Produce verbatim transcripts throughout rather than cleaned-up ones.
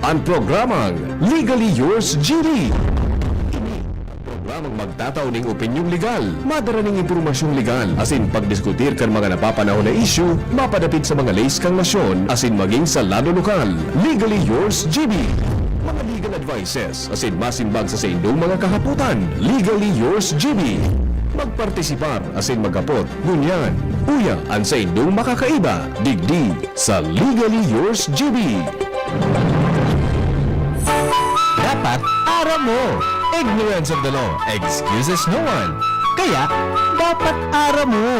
An programang Legally Yours G B. Ini an programang magtatao ning opinyong legal, madara ning impormasyong legal, asin pagdiskutir kan mga napapanahon na isyu mapadapit sa mga leis kan nasyon asin magin sa lado lokal. Legally Yours G B. Mga legal advices asin masimbag sa saindong mga kahapotan. Legally Yours G B. Magpartisipar asin maghapot ngunyan. Uya an saindong makakaiba digdi sa Legally Yours G B. Dapat aram mo. Ignorance of the law excuses no one. Kaya, dapat aram mo.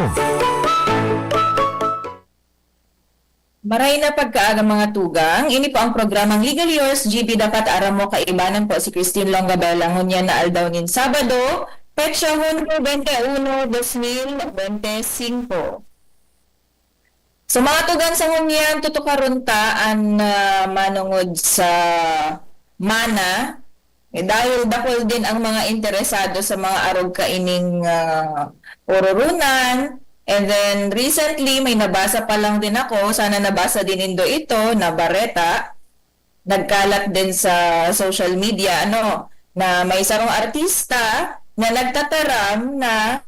Maray na pagkaaga, mga tugang. Ini po ang programang Legal Yours, G B Dapat Aram Mo. Kaibanan po si Christine Longabella ngunyan na aldaw nin Sabado, petsa Hunyo twenty-one, dos mil twenty-five. So, mga tugang, sa ngunyan, tutukaron ta an, ah, manongod sa mana. Eh, dahil dakul din ang mga interesado sa mga arog kaining, ah, ororonan. And then, recently, may nabasa pa lang din ako, sana nabasa din nindo ito, na bareta, nagkalat din sa social media, ano, na may sarong artista na nagtataram na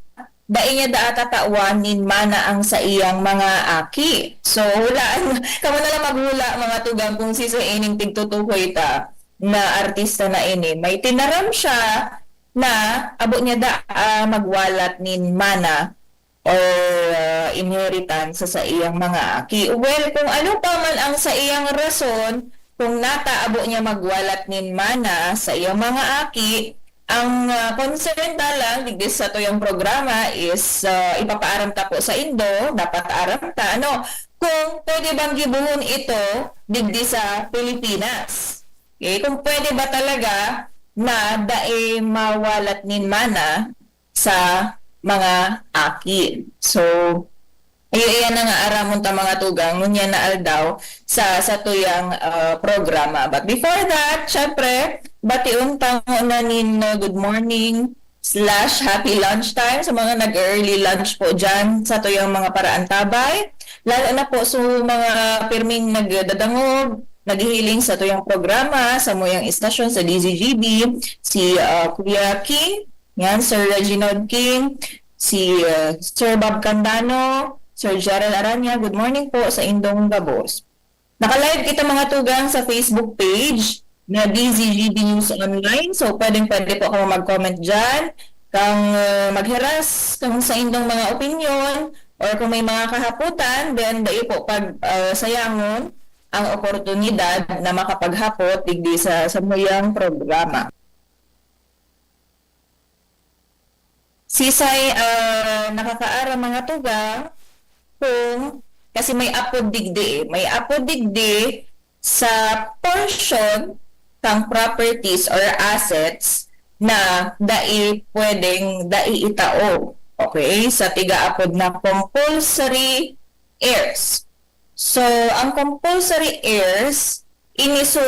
dai niya daa tatawan nin mana ang saiyang mga aki. So, hulaan, kamo na lang maghula, mga tugang, kung siisay ining tigtutukoy ta na artista na ini. May tinaram siya na abo niya daa magwalat nin mana or, ah, inheritance sa saiyang mga aki. Well, kung ano pa man ang saiyang rason, kung nata abo niya magwalat nin mana sa iyang mga aki, ang, ah, concern ta lang digdi satuyang programa is, ah, ipapaaram ta po saindo, dapat aram ta, ano, kung pwede bang gibohon ito digdi sa Pilipinas. Okay? Kung pwede ba talaga na dai mawalat nin mana sa mga aki. So, iyo, iyan na nga aramon ta, mga tugang, ngunyan na aldaw sa satuyang, ah, programa. But before that, syempre, bation ta ngona nin, ah, good morning slash happy lunch time sa mga nag-early lunch po dyan satuyang mga paraantabay. Lalo na po sa mga pirming nagdadangog, naghihiling satuyang programa, samuyang istasyon sa D Z G B, si, ah, Kuya King, yan, Sir Reginald King, si, ah, Sir Bob Candano, Sir Gerald Aranya, good morning po saindong gabos. Naka-live kita, mga tugang, sa Facebook page na D Z G B News Online. So, pwedeng-pwede po kamo mag-comment dyan, kang, ah, maghiras kang saindong mga opinyon, or kung may mga kahapotan, then dai po pag, ah, sayangon ang oportunidad na makapaghapot digdi sa samuyang programa. Siisay, ah, nakakaaram, mga tugang, kung, kasi may apod digdi eh. May apod digdi sa portion kang properties or assets na dai pwedeng dai itao. Okay? Sa tiga-apod na compulsory heirs. So, ang compulsory heirs, ini so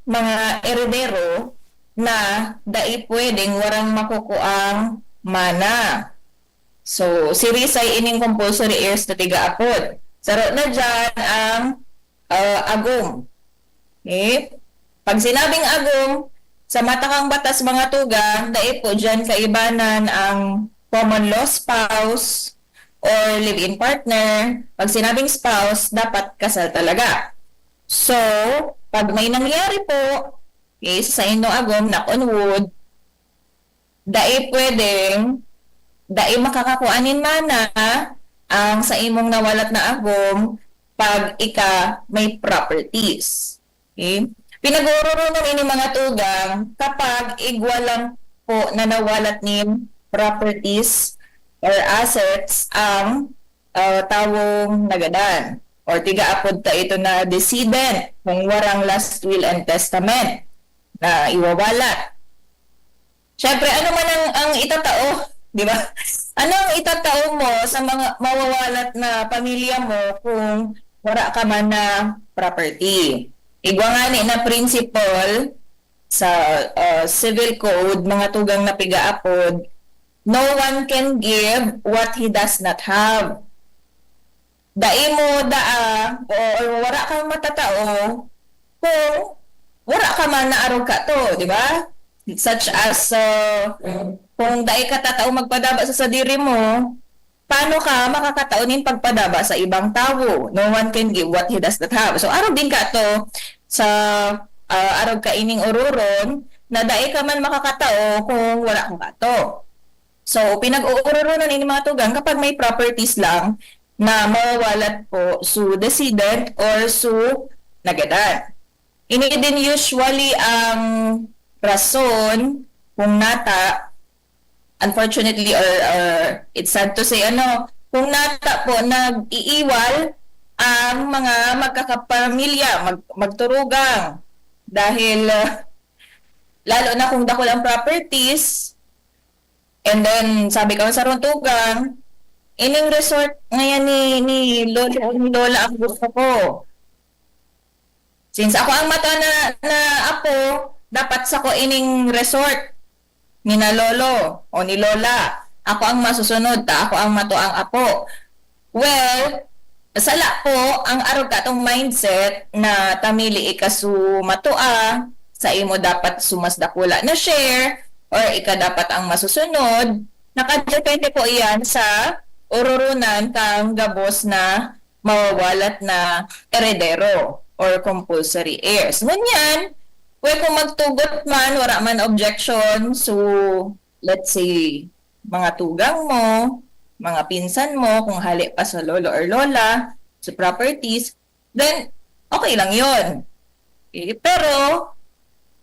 mga eredero na dai pwedeng warang makukuang mana. So, siisay ining compulsory heirs na tiga-apod? Saro na dyan ang, ah, agom. Okay? Pag sinabing agom, sa mata kang batas, mga tugang, dai po dyan kaibanan ang common law spouse or live-in partner. Pag sinabing spouse, dapat kasal talaga. So, pag may nangyari po, okay, sa inyong agom, knock on wood, dai pwedeng, dai makakakua nin mana ang sa imong nawalat na agom pag ika may properties. Okay? Pinag-uuroronon ini, mga tugang, kapag igwa lang po na nawalat nin properties or assets ang, ah, tawong nagadan. Or tiga-apod ta ito na decedent kung warang last will and testament na iwawalat. Siyempre, ano man ang, ang itatao, di ba? Ano ang itatao mo sa mga mawawalat na pamilya mo kung wara ka man na property? Igwa ngani na principle sa, ah, civil code, mga tugang na piga-apod, "No one can give what he does not have." Dai mo daa, o, o wara kang matatao kung naarog ka to, di ba? Such as, uh, kung dai ka tatao magpadaba sa sadiri mo, paano ka makakatao nin pagpadaba sa ibang tawo? No one can give what he does not have. So, arog din ka to sa, uh, arog ka ining ororon na dai ka man makakatao kung wala ka kato. So, pinag-uuroronan ini mga tugang kapag may properties lang na mawawalat po su decedent or su nagadan. Ini din usually ang rason kung nata, unfortunately, or, or it's sad to say, ano, kung nata po nag-iiwal ang mga magkakapamilya, mag-, magturugang. Dahil, uh, lalo na kung dakul ang properties, and then, sabi ka sa runtugang, "Ining resort ngayon ni, ni Lolo o ni Lola ang gusto ko. Since ako ang mato na, na apo, dapat sako ining resort ni na Lolo o ni Lola. Ako ang masusunod, ta ako ang mato ang apo." Well, sala po ang arog katong mindset na ta mili ika su matua, sa imo dapat su mas dakula na share, or ika dapat ang masusunod. Nakadepende po iyan sa ururunan kang gabos na mawawalat na eredero or compulsory heirs. Ngunyan, we, kung magtugot man, wala man objection, so, let's say, mga tugang mo, mga pinsan mo, kung hali pa sa lolo or lola, sa properties, then okay lang yon. Okay? Pero,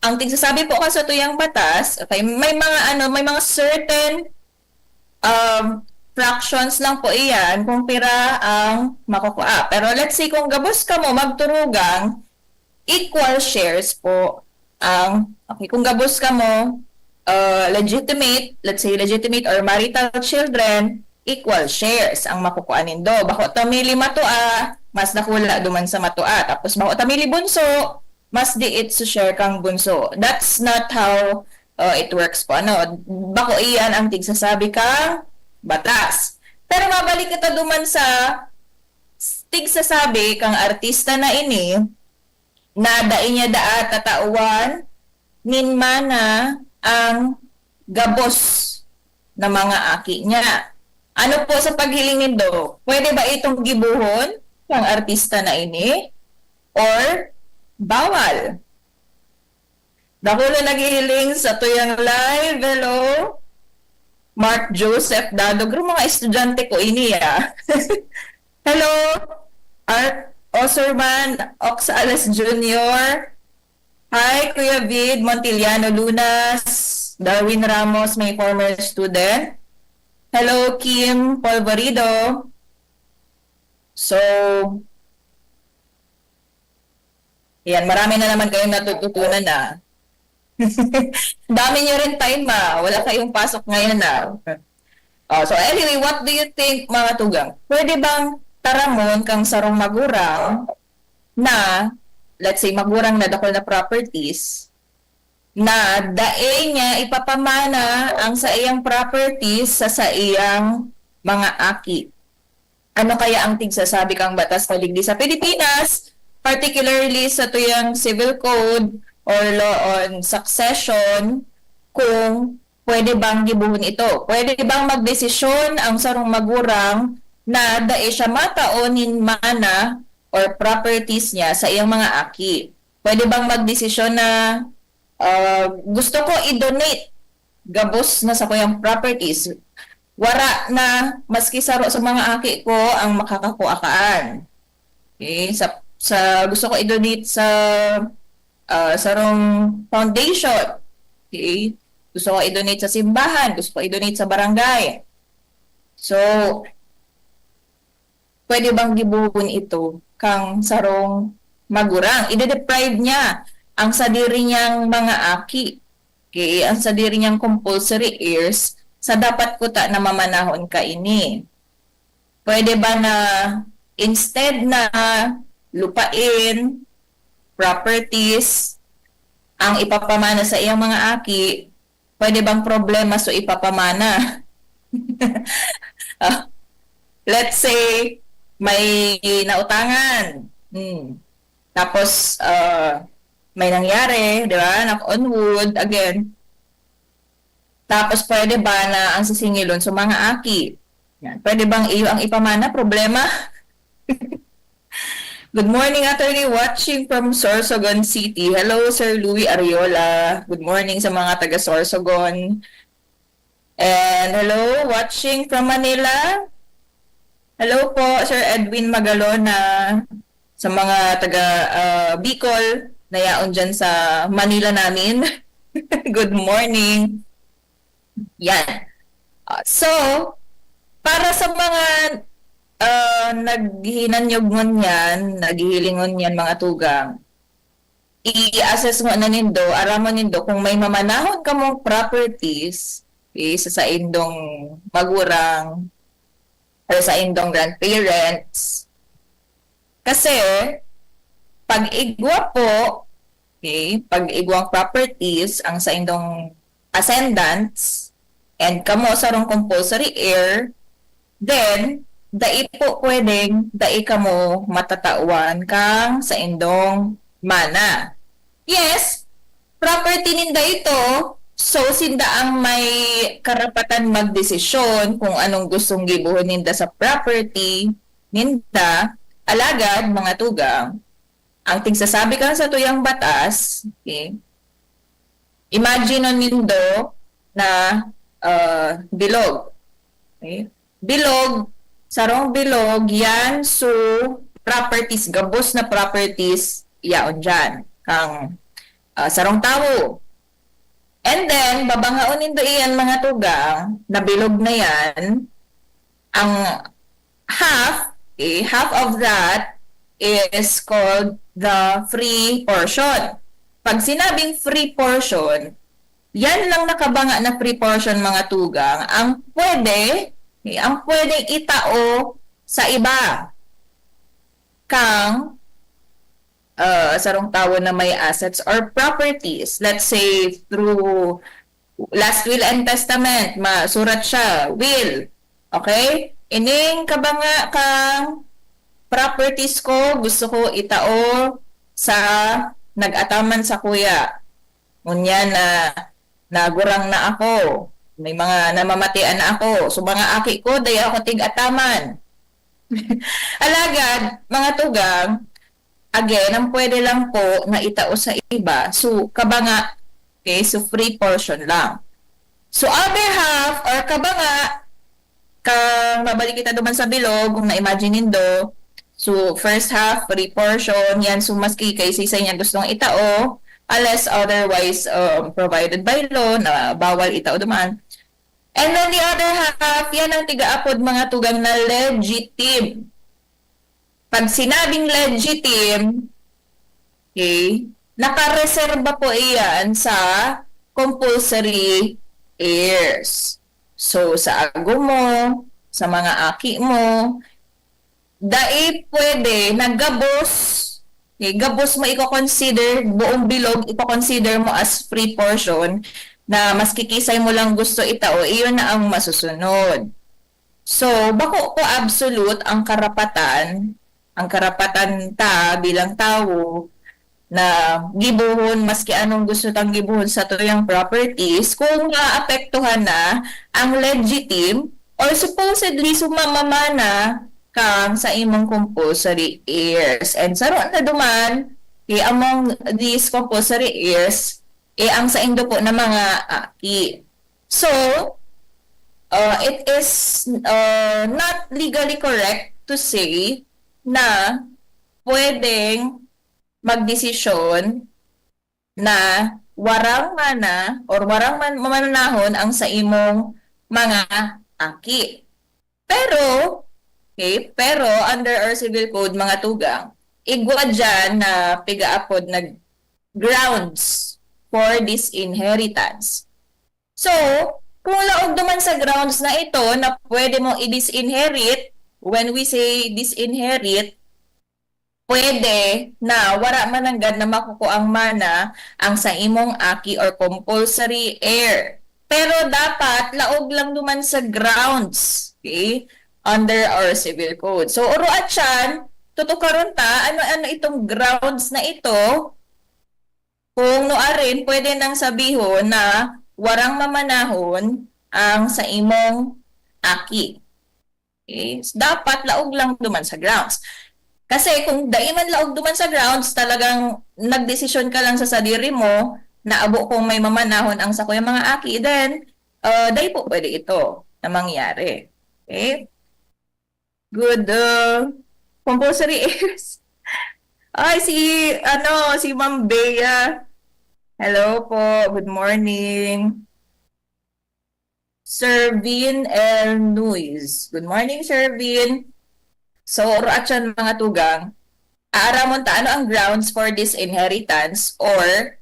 ang tigsasabi po kasi tuyang batas, okay, may mga ano, may mga certain, um, fractions lang po iyan kung pira ang makukuha. Pero let's say kung gabos kamo magturugang, equal shares po ang, okay, kung gabos kamo, uh, legitimate, let's say legitimate or marital children, equal shares ang makukuha nindo. Bako ta mili matua, mas dakula duman sa matua. Tapos bako ta mili bunso, mas diit su share kang bunso. That's not how, uh, it works po. Ano, bako iyan ang tigsasabi kang batas. Pero mabalik kita duman sa tigsasabi kang artista na ini, na dai niya daa tatawan nin mana ang gabos na mga aki niya. Ano po sa paghiling nindo? Pwede ba itong gibohon kang artista na ini? Or bawal? Dakula naghihiling sa tuyang live. Hello, Mark Joseph Dadog. Pero mga estudyante ko ini, ah. Hello, Art Oserman Oxales Junior. Hi, Kuya Vid Montiliano Lunas, Darwin Ramos, my former student. Hello, Kim Polvorido. So, yan, marami na naman kayong natututunan na. Dami niyo rin time, ah. Wala kayong pasok ngayon, ah. Oh, so anyway, what do you think, mga tugang? Pwede bang taramon kang sarong magurang na, let's say, magurang na dakul na properties, na dai niya ipapamana ang saiyang properties sa saiyang mga aki? Ano kaya ang tigsasabi kang batas na digdi sa Pilipinas, particularly sa tuyang civil code or law on succession, kung pwede bang gibohon ito? Pwede bang magdesisyon ang sarong magurang na dai siya matao nin mana or properties niya sa iyang mga aki? Pwede bang magdesisyon na, ah, "Gusto ko i-donate gabos na sakuyang properties. Wara na maski saro sa mga aki ko ang makakakua kaan. Okay? Sa, sa, gusto ko i-donate sa, ah, sarong foundation. Okay? Gusto ko i-donate sa simbahan, gusto ko i-donate sa barangay." So, pwede bang gibohon ito kang sarong magurang? Ide-deprive niya ang sadiri niyang mga aki, okay, ang sadiri niyang compulsory heirs, sa dapat kuta na mamanahon kaini. Pwede ba na instead na lupain, properties, ang ipapamana sa iyang mga aki, pwede bang problema so ipapamana? Ah, let's say, may nautangan. Hmm. Tapos, ah, may nangyari, di ba? Knock on wood, again. Tapos pwede ba na ang sisingilon sa mga aki? Yan. Pwede bang iyo ang ipamana? Problema? Good morning, attorney. Watching from Sorsogon City. Hello, Sir Louis Ariola. Good morning sa mga taga Sorsogon. And hello, watching from Manila. Hello po, Sir Edwin Magalona. Sa mga taga ah, Bicol, na yaon dyan sa Manila namin. Good morning. Yan. Ah, so, para sa mga ah, naghihinanyog ngunyan, naghihiling ngunyan, mga tugang, i-assess mo na nindo, aramon nindo kung may mamanahon kamong properties, okay, sa saindong magurang or sa indong grandparents. Kasi, pag igwa po, okay, pag igwang properties ang saindong ascendants, and kamo sarong compulsory heir, then, dai po pwedeng, dai kamo matatawan kang saindong mana. Yes, property ninda ito, so sinda ang may karapatan magdesisyon kung anong gustong gibohon ninda sa property ninda. Alagad, mga tugang, ang tigsasabi kan satuyang batas, okay, imagine nindo na ah, bilog. Okay? Bilog, sarong bilog, yan, so, properties, gabos na properties, yaon dyan, kang ah, sarong tawo. And then, babangaon nindo iyan, mga tugang, na bilog na yan, ang half, okay, half of that is called the free portion. Pag sinabing free portion, yan lang nakabanga na free portion, mga tugang, ang pwede, okay, ang pwedeng itao sa iba kang ah, sarong tawo na may assets or properties, let's say, through last will and testament, masurat siya, will. Okay? Ining kabanga kang properties ko, gusto ko itao sa nag-ataman sa kuya. Ngunyan na nagurang na ako, may mga namamatian na ako. So, mga aki ko, dai ako tig-ataman. Alagad, mga tugang, again, ang pwede lang po na itao sa iba. So, kabanga, okay, so free portion lang. So, other half or kabanga, kang mabalik kita duman sa bilog, kung na-imagine nindo, so, first half, free portion, yan, so, maski kay sisay niya gustong itao, unless otherwise um, provided by law na bawal itao duman. And then the other half, yan ang tigaapod, mga tugang, na legitim. Pag sinabing legitim, okay, nakareserba po iyan sa compulsory heirs. So, sa ago mo, sa mga aki mo, dai pwede na gabos, okay, gabos mo i-consider, buong bilog i-consider mo as free portion na maski kisay mo lang gusto itao, iyon na ang masusunod. So, bako po absolute ang karapatan, ang karapatan ta bilang tawo na gibohon, maski anong gusto tang gibohon sa tuyang properties, kung maapektuhan na ang legitim or supposedly sumamamana kang sa imong compulsory heirs. And saro na duman, okay, among these compulsory heirs, eh, ang saindo po na mga aki. So, uh, it is uh, not legally correct to say na pwedeng magdesisyon na warang mana or warang man, mamanahon ang sa imong mga aki. Pero, okay, pero under our civil code, mga tugang, igwa dyan na pigaapod na grounds for disinheritance. So, kung laog duman sa grounds na ito na pwede mong i-disinherit, when we say disinherit, pwede na wara mananggad na makukuang mana ang sa imong aki or compulsory heir. Pero dapat laog lang duman sa grounds, okay? Under our civil code. So, oro at siyan, tutukaron ta, ano-ano itong grounds na ito arin, pwede nang sabihon na warang mamanahon ang sa imong aki. Okay? So, dapat laog lang duman sa grounds. Kasi kung dai man laog duman sa grounds, talagang nagdesisyon ka lang sa sadiri mo na abo kung may mamanahon ang sakuyang mga aki, then, uh, dai po pwede ito na mangyari. Okay? Good, uh, compulsory is... Ay, si, ano, si Ma'am Bea. Hello po, good morning. Sir Vin L Nuiz. Good morning, Sir Vin. So, oro at yan, mga tugang, aaramon ta, ano ang grounds for disinheritance or,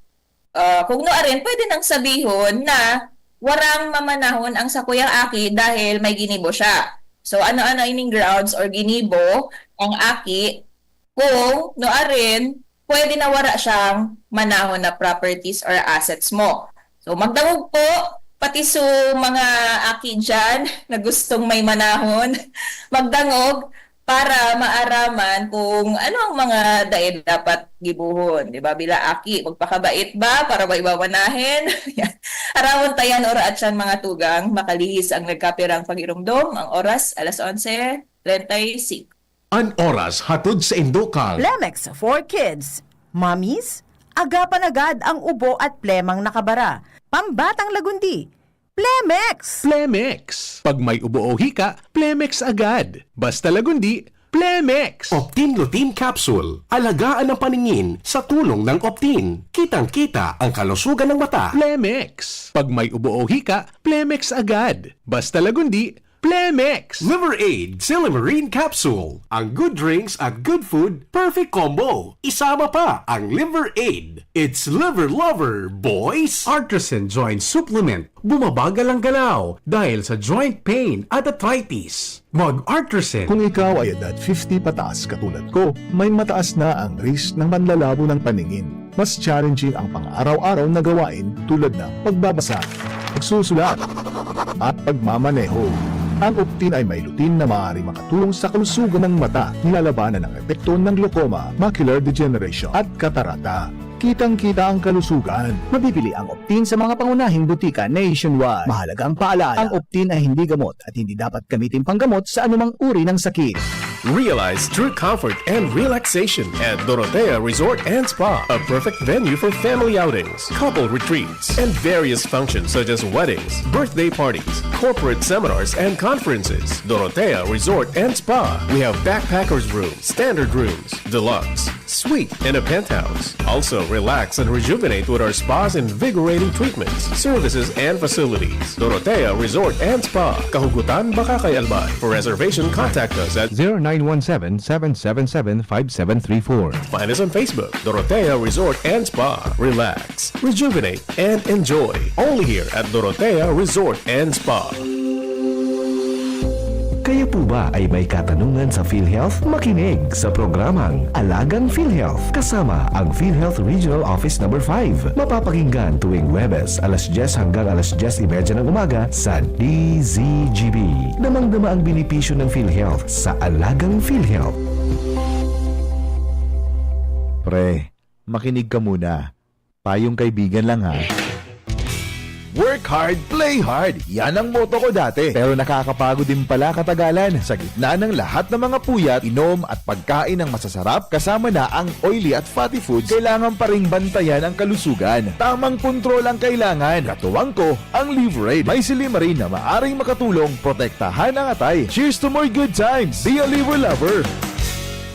uh, kung no arin, pwede nang sabihon na warang mamanahon ang sakuyang aki dahil may ginibo siya. So, ano-ano ining grounds or ginibo ang aki kung no arin, pwede na wara siyang manahon na properties or assets mo. So, magdangog po, pati su mga aki dyan na gustong may manahon, magdangog para maaraman kung ano ang mga dai dapat gibohon, di ba? Bila aki, magpakabait ba para may mamanahin? Yan. Aramon ta yan, oro at yan, mga tugang, makalihis ang nagkapirang pagirumdom. Ang oras, alas onse treinta y cinco. An oras hatod sa Indokal. Plemex for Kids. Mommies, agapan agad ang ubo at plemang nakabara. Pambatang lagundi. Plemex! Plemex. Pag may ubo o hika, Plemex agad. Basta lagundi, Plemex. Optin Lutein Capsule. Alagaan ang paningin sa tulong ng Optin. Kitang-kita ang kalusugan ng mata. Plemex. Pag may ubo o hika, Plemex agad. Basta lagundi, Plemex. Liver Aid Silymarin Capsule. Ang good drinks at good food, perfect combo. Isama pa ang Liver Aid. It's Liver Lover, boys! Artisan Joint Supplement. Bumabagal ang galaw dahil sa joint pain at arthritis. Mag-Artisan. Kung ikaw ay edad fifty pataas katulad ko, may mataas na ang risk ng panlalabo ng paningin. Mas challenging ang pang-araw-araw na gawain tulad ng pagbabasa, pagsusulat, at pagmamaneho. Ang Optin ay may lutein na maaaring makatulong sa kalusugan ng mata, nilalabanan ang epekto ng glaucoma, macular degeneration, at katarata. Kitang-kita ang kalusugan. Mabibili ang Optin sa mga pangunahing butika nationwide. Mahalagang paalala, ang Optin ay hindi gamot at hindi dapat gamitin panggamot sa anumang uri ng sakit. Realize true comfort and relaxation at Dorotea Resort and Spa, a perfect venue for family outings, couple retreats, and various functions such as weddings, birthday parties, corporate seminars, and conferences. Dorotea Resort and Spa. We have backpackers room, standard rooms, deluxe, suite, and a penthouse. Also, relax and rejuvenate with our spa's invigorating treatments, services, and facilities. Dorotea Resort and Spa, Kahugutan, Bacacay, Albay. For reservation, contact us at zero nine one seven, seven seven seven, five seven three four. Find us on Facebook, Dorotea Resort and Spa. Relax, rejuvenate, and enjoy. Only here at Dorotea Resort and Spa. Kayo po ba ay may katanungan sa PhilHealth? Makinig sa programang Alagang PhilHealth kasama ang PhilHealth Regional Office Number five. Mapapakinggan tuwing Huwebes, alas dyes hanggang alas dyes y media ng umaga sa D Z G B. Damang-dama ang benepisyo ng PhilHealth sa Alagang PhilHealth. Pre, makinig ka muna. Payong kaibigan lang, ha. Work hard, play hard. Yan ang motto ko dati. Pero nakakapagod din pala katagalan. Sa gitna ng lahat ng mga puyat, inom at pagkain ng masasarap, kasama na ang oily at fatty foods, kailangan pa ring bantayan ang kalusugan. Tamang kontrol ang kailangan. Katuwang ko, ang Liver Aid. May silymarin na maaring makatulong protektahan ang atay. Cheers to more good times! Be a Liver Lover!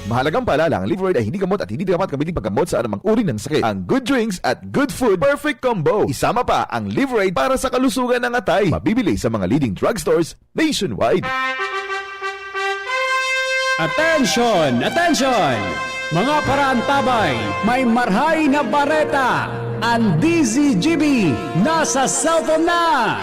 Mahalagang paalala, ang Liver Aid ay hindi gamot at hindi dapat gamitin paggamot sa anumang uri ng sakit. Ang good drinks at good food, perfect combo. Isama pa ang Liver Aid para sa kalusugan ng atay. Mabibili sa mga leading drugstores nationwide. Attention! Attention! Mga paraantabay, may marhay na bareta! Ang D Z G B nasa cellphone na!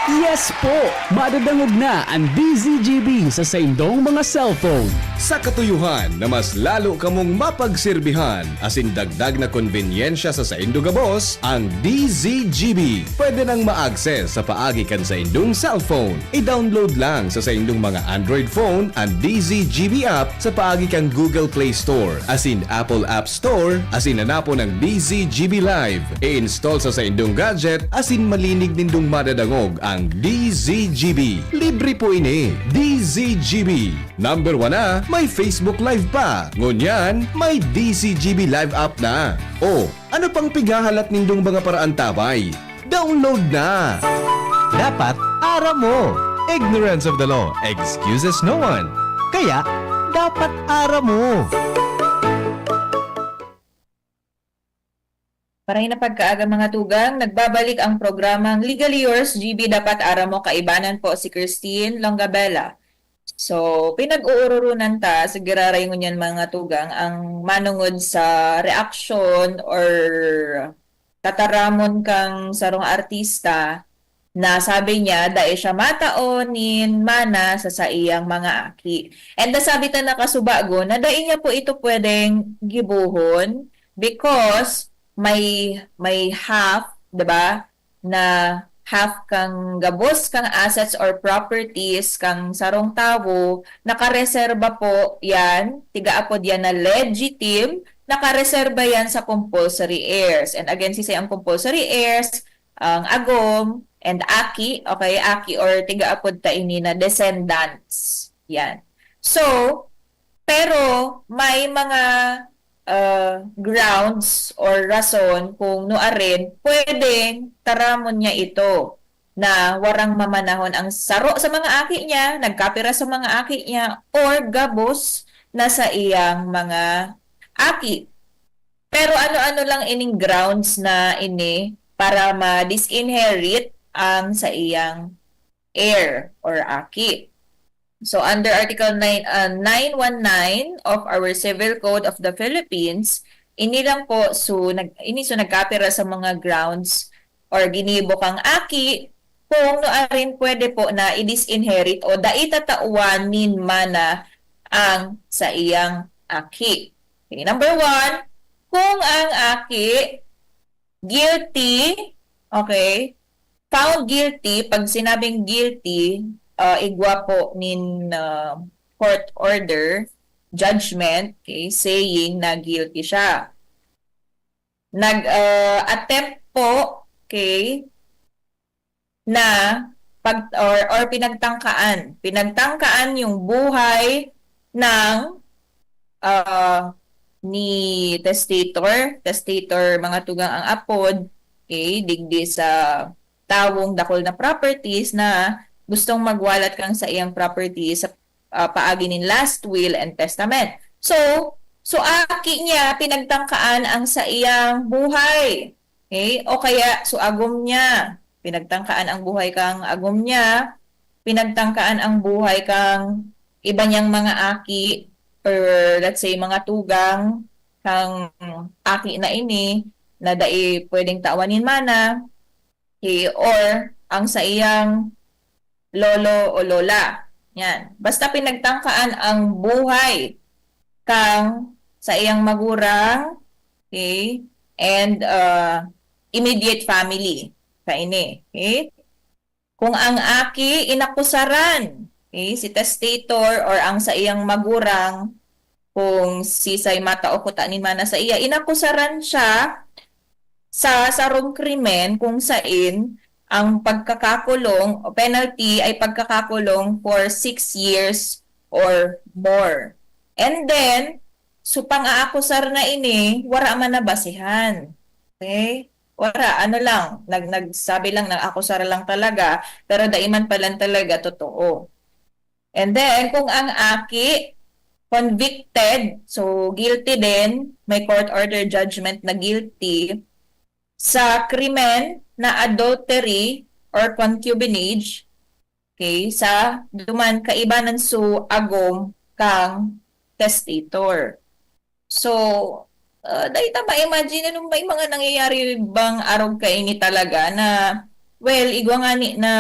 Yes po! Madadangog na an D Z G B sa saindong mga cellphone. Sa katuyohan na mas lalo kamong mapagserbihan asin dagdag na konbenyensya sa saindo gabos, ang D Z G B pwede nang ma-access sa paagi kan saindong cellphone. I-download lang sa saindong mga Android phone an D Z G B app sa paagi kan Google Play Store asin Apple App Store asin hanapon ang D Z G B Live. I-install sa saindong gadget asin malinig nindong madadangog ang D Z G B. Libre po ini. D Z G B. Number one na, may Facebook Live pa. Ngunyan, may D Z G B Live app na. O, ano pang pighahalat nindong mga paraantabay? Download na! Dapat aram mo! Ignorance of the law excuses no one. Kaya, dapat aram mo! Maray na pagkaaga, mga tugang, nagbabalik ang programang Legally Yours, G B Dapat Aram Mo, kaibanan po si Christine Longabella. So, pinag-uururunan ta sa giraray ngunyan, mga tugang, ang manungod sa reaksyon or tataramon kang sarong artista na sabi niya, dai siya matao nin mana sa saiyang mga aki. And nasabi ta na kasubago na dai niya po ito pwedeng gibohon because may may half, 'di ba? Na half kang gabos kang assets or properties kang sarong tawo, nakareserba po yan, tiga apod yan na legitim, nakareserba yan sa compulsory heirs. And again, sisay ang compulsory heirs, ang agom, and aki, okay, aki or tiga apod ta ini na descendants. Yan. So, pero may mga uh, grounds or rason kung nuarin pwedeng taramon niya ito na warang mamanahon ang saro sa mga aki niya, nagkapira sa mga aki niya, or gabos na sa iyang mga aki. Pero ano-ano lang ining grounds na ini para ma-disinherit ang sa iyang heir or aki? So under Article nine, uh, nine one nine of our Civil Code of the Philippines, ini lang po, so, nag, ini so nagkapira sa mga grounds or ginibo kang aki kung nuarin pwede po na i-disinherit o dai tatawan nin mana ang sa iyang aki. Okay, number one, kung ang aki guilty, okay, found guilty, pag sinabing guilty, uh, igwa po nin uh, court order, judgment, okay, saying na guilty siya. Nag-attempt uh, po, okay, na pag or, or pinagtangkaan, pinagtangkaan yung buhay ng uh, ni testator, testator mga tugang ang apod, okay, digdi sa tawong dakul na properties na gustong magwalat kang sa iyang property sa uh, paagi nin last will and testament. So, so aki niya pinagtangkaan ang sa iyang buhay. Okay? O kaya so agom niya, pinagtangkaan ang buhay kang agom niya, pinagtangkaan ang buhay kang iba niyang mga aki or let's say mga tugang kang aki na ini na dai pwedeng tawan nin mana, okay, or ang sa iyang lolo o lola. Yan. Basta pinagtangkaan ang buhay kang sa iyang magurang, okay, and uh, immediate family kaini. Okay? Kung ang aki inakusaran, okay, si testator or ang sa iyang magurang, kung sisay matao kuta nin mana sa iya, inakusaran siya sa sarong krimen kung sain ang pagkakakulong o penalty ay pagkakakulong for six years or more. And then, so pang-aakusar na ini, wara man na basihan. Okay? Wara, ano lang, nag, nagsabi lang, nag-akusar lang talaga, pero dai man palan talaga totoo. And then, kung ang aki convicted, so guilty din, may court order judgment na guilty sa krimen na adultery or concubinage, okay, sa duman kaibanan su agom kang testator. So, uh, dahil ta ma-imagine, anong may mga nangyayari bang arog kaini talaga na Well, igwa ngani na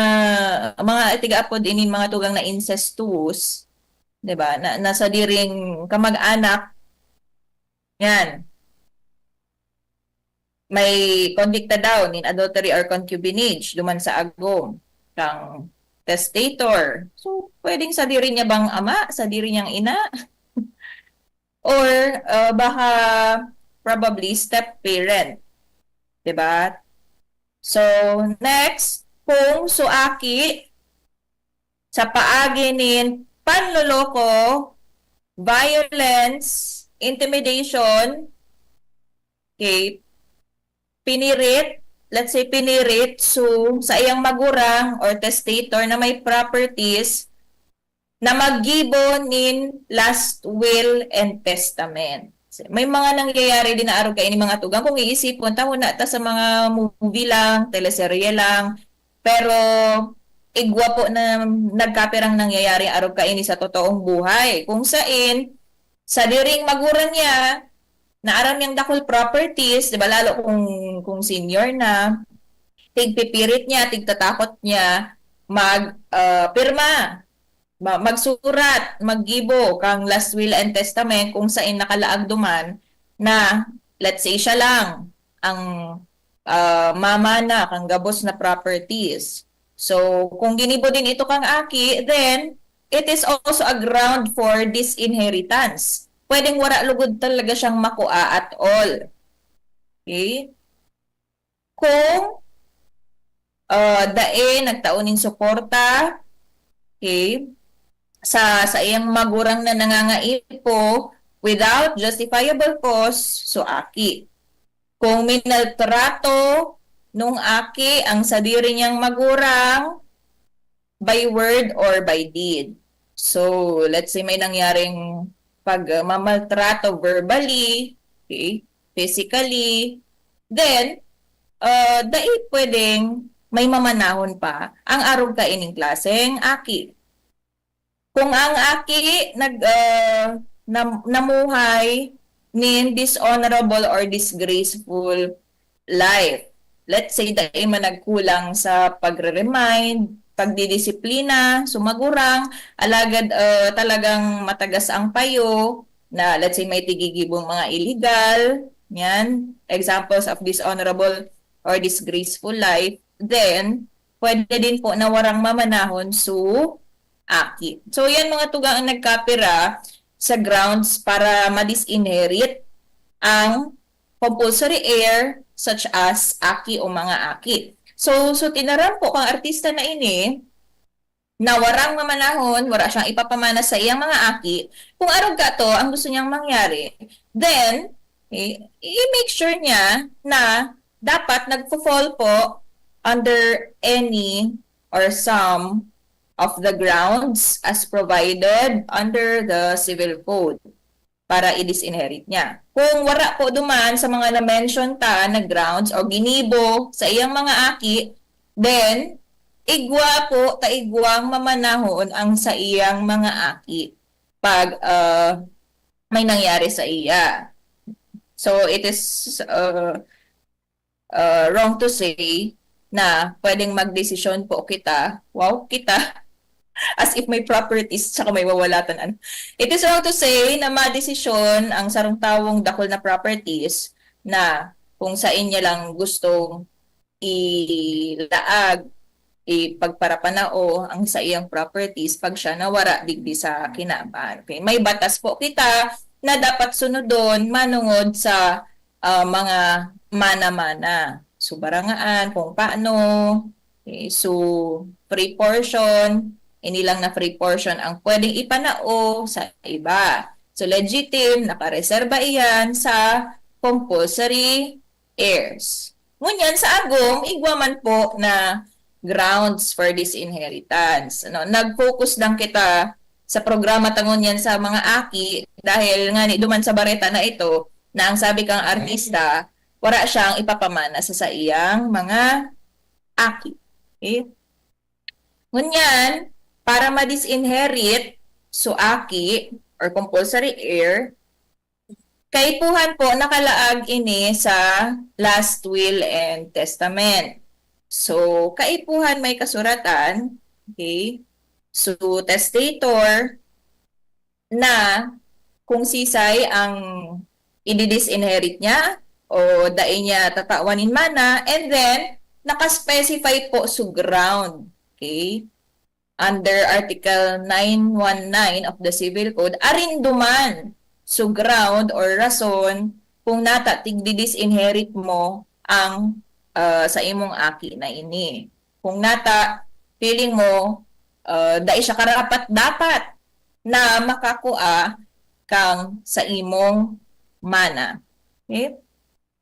mga tiga-apod ini, mga tugang na incestuous, di ba? Na, na sadiring kamag-anak, yan. May convicted daw nin adultery or concubinage duman sa agom kang testator. So, pwedeng sadiri niya bang ama, sadiri niyang ina? Or, uh, baka probably step parent. Di ba? So, next, kung suaki sa paagi nin panloloko, violence, intimidation, okay, pinirit, let's say pinirit, so sa iyang magurang or testator na may properties na maggibo nin last will and testament. May mga nangyayari din na arog kaini, mga tugang. Kung iisipon ta, huna ta sa mga movie lang, teleserye lang, pero igwa po na nagkapirang nangyayari arog kaini sa totoong buhay. Kung sain, sadiring magurang niya, na aram niyang dakul properties, di ba, lalo kung, kung senior na, tigpipirit niya, tigtatakot niya mag, ah, pirma, ma-, magsurat, maggibo kang last will and testament kung sain nakalaag duman na, let's say, siya lang ang, ah, mamana kang gabos na properties. So, kung ginibo din ito kang aki, then it is also a ground for disinheritance. Pwedeng wara lugod talaga siyang makua at all. Okay? Kung, ah, dai nagtao nin suporta, okay, sa, sa iyang magurang na nangangaipo without justifiable cause, so aki. Kung minaltrato nung aki ang sadiri niyang magurang by word or by deed. So, let's say may nangyaring pag, uh, mamaltrato verbally, okay, physically, then, uh, dai pwedeng may mamanahon pa ang arog kaining klaseng aki. Kung ang aki nag, ah, nam-, namuhay nin dishonorable or disgraceful life, let's say, dai man nagkulang sa pagre-remind, pagdidisiplina, sumagurang, alagad, ah, talagang matagas ang payo na, let's say, may tigigibong mga illegal, yan, examples of dishonorable or disgraceful life, then, pwede din po na warang mamanahon su aki. So, yan mga tugang ang nagkapira sa grounds para ma-disinherit ang compulsory heir, such as aki o mga aki. So, so tinaram po kang artista na ini na warang mamanahon, wara siyang ipapamana sa iyang mga aki. Kung arog ka to, ang gusto niyang mangyari, then, i-, i-make sure niya na dapat nagfo-fall po under any or some of the grounds as provided under the Civil Code para i-disinherit niya. Kung wara po duman sa mga na-mention ta na grounds o ginibo sa iyang mga aki, then igwa po ta igwang mamanahon ang sa iyang mga aki pag, ah, may nangyari sa iya. So, it is, uh, uh, wrong to say na pwedeng magdesisyon po kita, wow, kita, as if may properties tsaka may wawalatan. Ano? It is wrong to say na madesisyon ang sarong tawong dakul na properties na kung sain niya lang gustong ilaag, ipagparapanao ang saiyang properties pag siya nawara digdi sa kinaban. Okay? May batas po kita na dapat sunodon manungod sa, ah, mga mana-mana. So, barangaan, kung paano, okay, so, free portion, ini lang na free portion ang pwedeng ipanao sa iba. So, legitim, nakareserba iyan sa compulsory heirs. Ngunyan, sa agom, igwa man po na grounds for disinheritance. Ano, nag-focus lang kita sa programa ta ngunyan sa mga aki dahil ngani duman sa bareta na ito na ang sabi kang artista, wara siyang ipapamana sa saiyang mga aki. Okay? Ngunyan, para ma-disinherit su aki or compulsory heir, kaipuhan po nakalaag ini sa last will and testament. So, kaipuhan may kasuratan, okay? So, testator na kung sisay ang ididisinherit niya o dai niya tatawan nin mana, and then naka-specify po sa ground, okay? Under Article nine one nine of the Civil Code, arin duman so ground or rason kung nata tigdidisinherit mo ang, ah, sa imong aki na ini. Kung nata feeling mo, ah, dai siya karapat-dapat na makakua kang sa imong mana. Okay?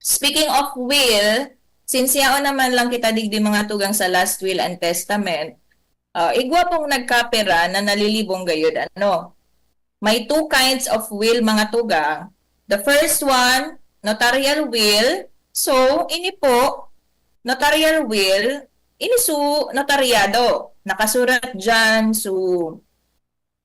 Speaking of will, since yaon naman lang kita digdi mga tugang sa last will and testament, ah, igwa pong nagkapera na nalilibong gayod, ano? May two kinds of will, mga tugang. The first one, notarial will. So, ini po, notarial will, ini su notaryado. Nakasurat dyan, su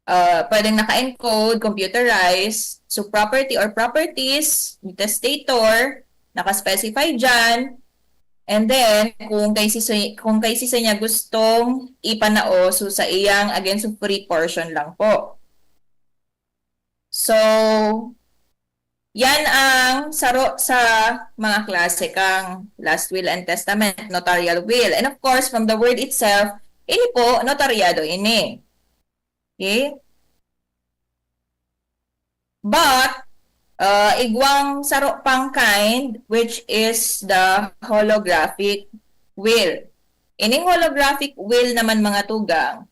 ah, pwedeng naka-encode, computerized. So, property or properties, testator, naka-specify dyan. And then, kung kay sisay, kung kay sisay niya gustong ipanao, so sa iyang, again, so free portion lang po. So, yan ang saro sa mga klase kang last will and testament, notarial will. And of course, from the word itself, ini po, notaryado ini. Okay? But, uh, igwang saro pang kind, which is the holographic will. Ining holographic will naman, mga tugang,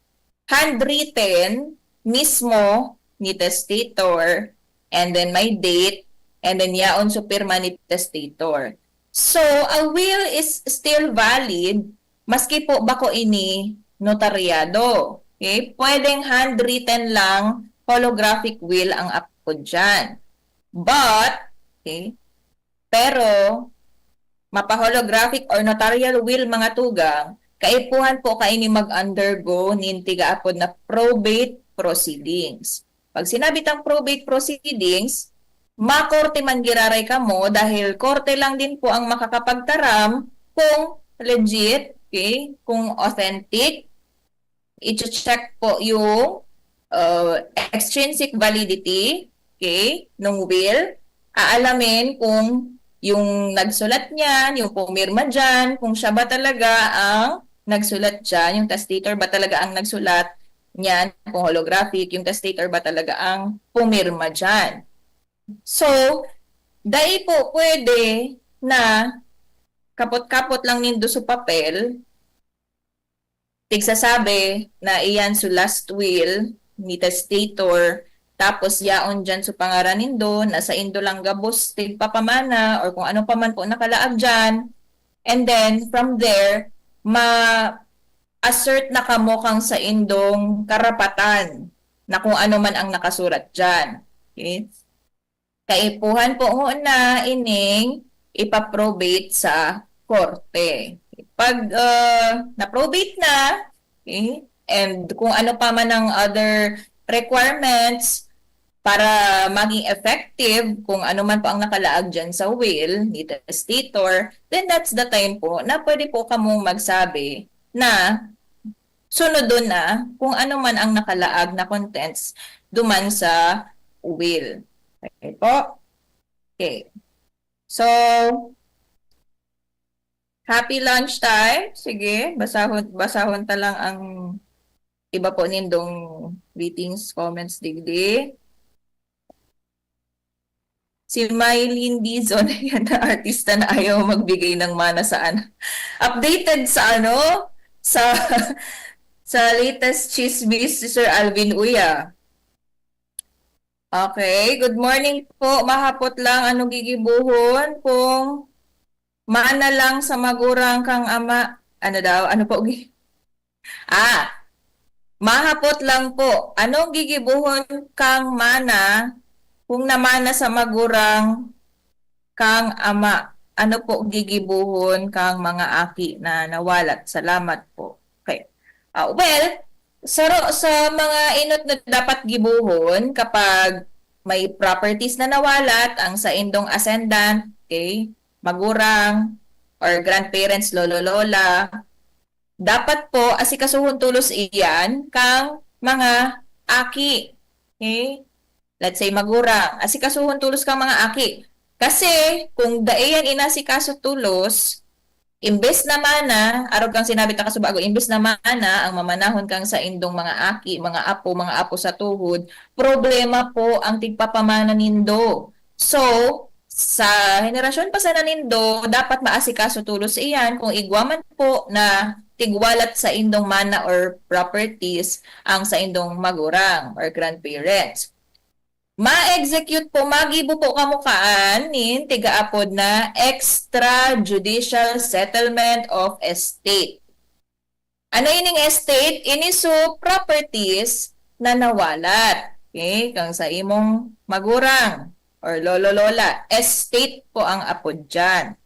handwritten mismo ni testator, and then may date, and then yaon su pirma ni testator. So, a will is still valid maski po bako ini notaryado. Okay? Pwedeng handwritten lang, holographic will ang apod dyan. But, okay, pero mapa-holographic or notarial will, mga tugang, kaipuhan po kaini mag-undergo nin tigaapod na probate proceedings. Pag sinabi tang probate proceedings, makorte man giraray kamo dahil korte lang din po ang makakapagtaram kung legit, okay, kung authentic. I-check po yung, uh, extrinsic validity, okay, nung will. Aalamin kung yung nagsulat niyan, yung pumirma diyan, kung siya ba talaga ang nagsulat diyan, yung testator ba talaga ang nagsulat niyan, kung holographic, yung testator ba talaga ang pumirma diyan. So, dai po pwede na kapot-kapot lang nindo sa papel, tigsasabi na iyan su last will ni testator, tapos yaon diyan su pangaran nindo, na saindo lang gabos tigpapamana or kung ano pa man po nakalaag diyan. And then, from there, ma-assert na kamo kang saindong karapatan na kung ano man ang nakasurat diyan. Okay? Kaipuhan po nguna ining ipa-probate sa korte. Pag, ah, na-probate na, okay, and kung ano pa man ang other requirements para maging effective, kung ano man po ang nakalaag diyan sa will ni testator, then that's the time po na pwede po kamong magsabi na sunodon na kung ano man ang nakalaag na contents duman sa will. Okay po? Okay. So, happy lunch time. Sige, basahon, basahon ta lang ang iba po nindong greetings, comments digdi. Si Mylene Dizon, yan na artista na ayaw magbigay ng mana sa ano. Updated sa ano? Sa, sa latest chismis si Sir Alvin Uya. Okay, good morning po. Mahapot lang, ano gigibuhon kung mana lang sa magurang kang ama? Ano daw? Ano po? Gi- ah, mahapot lang po. Anong gigibuhon kang mana kung namana sa magurang kang ama? Ano po gigibuhon kang mga aki na nawalat? Salamat po. Okay. Ah, well, saro sa mga inot na dapat gibuhon kapag may properties na nawalat, ang saindong ascendant, okay, magurang, or grandparents, lolo, lola, dapat po asikasuhon tolos iyan kang mga aki. Okay? Let's say, magurang. Asikasuhon tolos kang mga aki. Kasi kung dai yan inasikaso tolos, imbes na mana, arog kang sinabi ta kasubago, imbes na mana ang mamanahon kang saindong mga aki, mga apo, mga apo sa tuhod, problema po ang tigpapamana nindo. So, sa henerasyon pa sana nindo, dapat maasikaso tolos iyan kung igwa man po na tigwalat saindong mana or properties ang saindong magurang or grandparents. Ma-execute po, magibo po kamo kaan nin tigaapod na extrajudicial settlement of estate. Ano ining estate? Ini so properties na nawalat, okay, kang sa imong magurang or lolo-lola. Estate po ang apod dyan.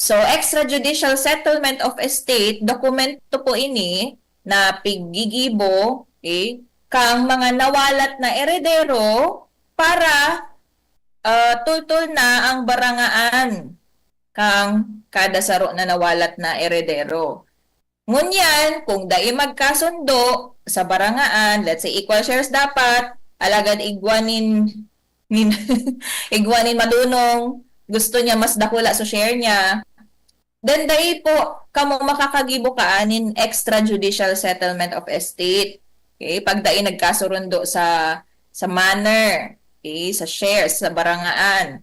So, extrajudicial settlement of estate, dokumento po ini na piggigibo, okay, kang mga nawalat na eredero para, ah, tultol na ang barangaan kang kada saro na nawalat na eredero. Ngunyan, kung dai magkasundo sa barangaan, let's say equal shares dapat, alagad igwa nin, nin igwa nin madunong, gusto niya mas dakula sa share niya, then dai po kamo makakagibo kaan nin extrajudicial settlement of estate. Okay? Pag dai nagkasurundo sa sa manner, okay, sa shares, sa barangaan.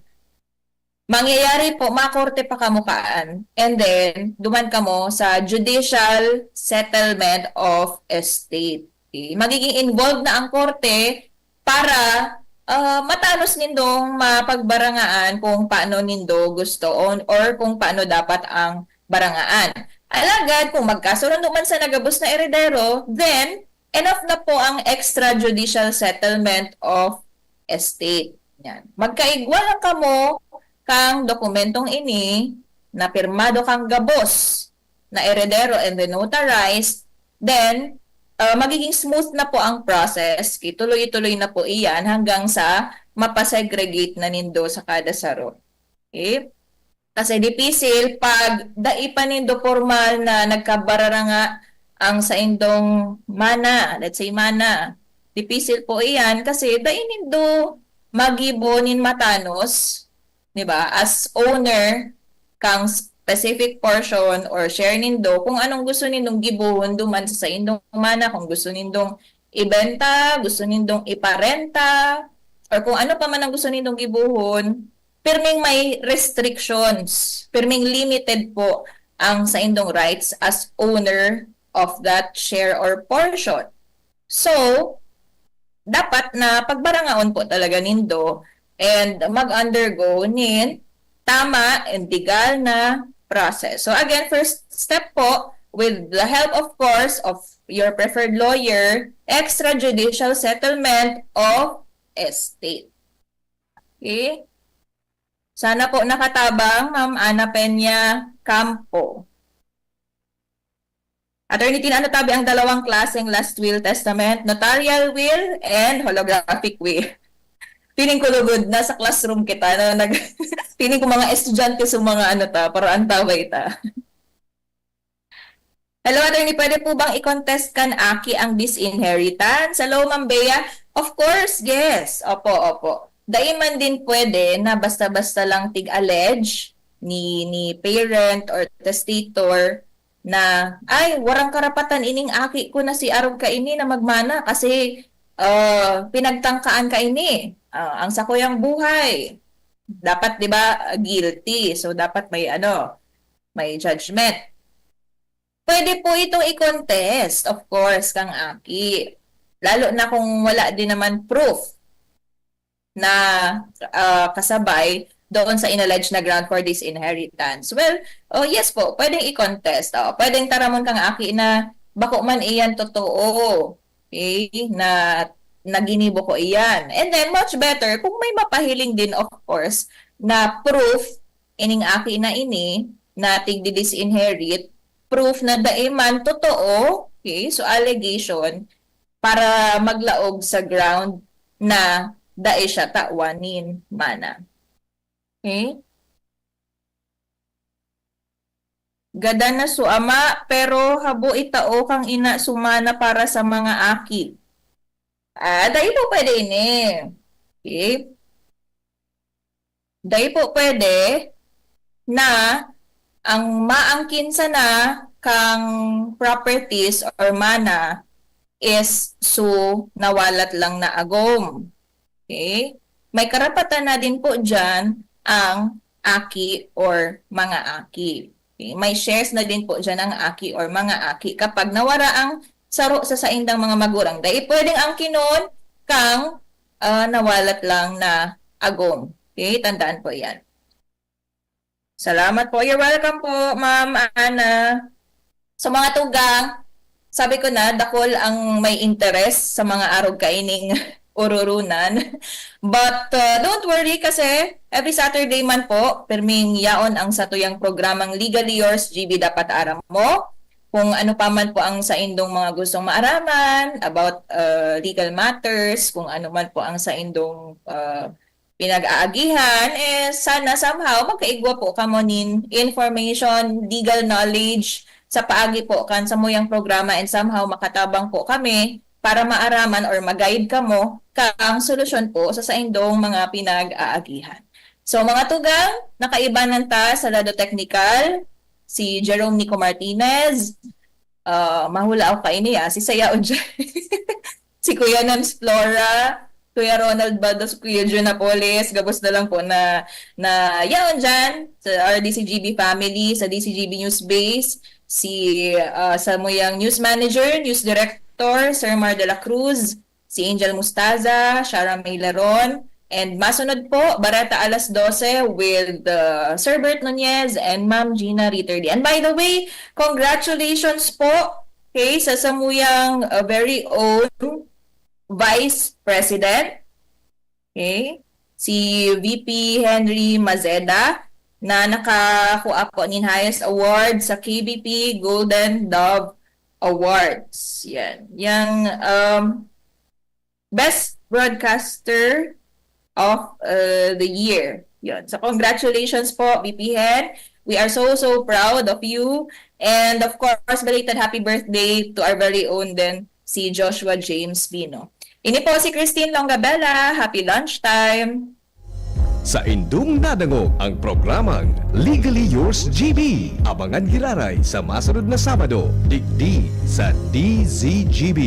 Mangyayari po, makorte pa kamo kaan, and then duman kamo sa judicial settlement of estate. Okay? Magiging involved na ang korte para, ah, matanos nindong mapagbarangaan kung paano nindo gusto on, or kung paano dapat ang barangaan. Alagad, kung magkasurundo man sa nagabos na eredero, then enough na po ang extrajudicial settlement of estate. Yan. Magkaigwa lang kamo kang dokumentong ini na pirmado kang gabos na eredero and then notarized, then, ah, magiging smooth na po ang process. Okay? Tuloy-tuloy na po iyan hanggang sa mapasegregate na nindo sa kada saro. Okay? Kasi dipisil pag dai pa nindo pormal na nagkabararanga ang saindong mana, let's say mana. Dipisil po iyan kasi dai nindo magibo nin matanos, di ba? As owner kang specific portion or share nindo, kung anong gusto nindong gibohon duman sa saindong mana, kung gusto nindong ibenta, gusto nindong iparenta, or kung ano pa man ang gusto nindong gibohon, pirming may restrictions, pirming limited po ang saindong rights as owner of that share or portion. So, dapat na pagbarangaon po talaga nindo and mag-undergo nin tama and legal na process. So again, first step po, with the help, of course, of your preferred lawyer, extrajudicial settlement of estate. Okay? Sana po nakatabang, Ma'am Ana Peña Campo. Attorney Tin, ano tabi ang dalawang klaseng last will, testament, notarial will and holographic will? Feeling ko lugod, nasa classroom kita na nag feeling ko mga estudyante sa mga ano ta, paraan ta ba ita? Hello, attorney, pwede po bang i-contest kan aki ang disinheritance? Hello, Ma'am Bea. Of course, yes. Opo, opo. Dai man din pwede na basta-basta lang tig-allege ni ni parent or testator na, "Ay, warang karapatan ining aki ko na si arog kaini na magmana kasi, ah, pinagtangkaan kaini, ah, ang sakuyang buhay." Dapat, di ba, guilty. So, dapat may ano, may judgment. Pwede po itong i-contest, of course, kang aki. Lalo na kung wala din naman proof na, ah, kasabay doon sa inalleged na ground for disinheritance. Well, oh, yes po, pwedeng i-contest. Oh, pwedeng taramon kang aki na bako man iyan totoo, okay, na, na ginibo ko iyan. And then, much better kung may mapahiling din, of course, na proof ining aki na ini na tigdi-disinherit, proof na dai man totoo, okay? So, allegation para maglaog sa ground na dai siya tawan nin mana. Okay? Gadan na su ama, pero habo itao kang ina sumana para sa mga aki. Ah, dai po pwede ini. Okay? Dai po pwede na ang maangkin sana kang properties or mana is su nawalat lang na agom. Okay? May karapatan na din po dyan ang aki or mga aki. Okay? May shares na din po dyan ang aki or mga aki kapag nawara ang saro sa saindang mga magurang. Dai pwedeng angkinon kang ah, nawalat lang na agom. Okay? Tandaan po yan. Salamat po. You're welcome po, Ma'am Ana. So, mga tugang, sabi ko na, dakol ang may interes sa mga arog kaining ururunan. But uh, don't worry kasi every Saturday man po, pirming yaon ang satuyang programang Legally Yours, G B Dapat Aram Mo. Kung ano pa man po ang saindong mga gustong maaraman about uh, legal matters, kung ano man po ang saindong uh, pinag-aagihan, eh, sana somehow magkaigwa po kamo nin information, legal knowledge sa paagi po kan samuyang programa, and somehow makatabang po kami para maaraman or mag-guide kamo kang solusyon po sa saindong mga pinag-aagihan. So, mga tugang, nakaibanan ta sa lado teknikal, si Jerome Nico Martinez, ah, mahula ako kaini, ah, si Saya Ojay, si Kuya Nams Flora, Kuya Ronald Baldos, Kuya Jun Napoles, gabos na lang po na, na yaon dyan sa R D C G B family, sa D C G B News Base, si ah, samuyang news manager, news director, Sir Mar de la Cruz, si Angel Mustaza, Shara May Leron, and masunod po, Bareta Alas Dose with uh, Sir Bert Nunez and Ma'am Gina Riterdi. And by the way, congratulations po, okay, sa samuyang uh, very own Vice President, okay, si V P Henry Mazeda, na nakakua po nin highest award sa K B P Golden Dove Awards. Yan. Yang um, Best Broadcaster of uh, the Year. Yun. So, congratulations po, V P Hen. We are so, so proud of you. And of course, belated happy birthday to our very own din, si Joshua James Pino. Ini po si Christine Longabella. Happy lunchtime! Saindong nadangog ang programang Legally Yours G B. Abangan giraray sa masunod na Sabado, digdi sa D Z G B.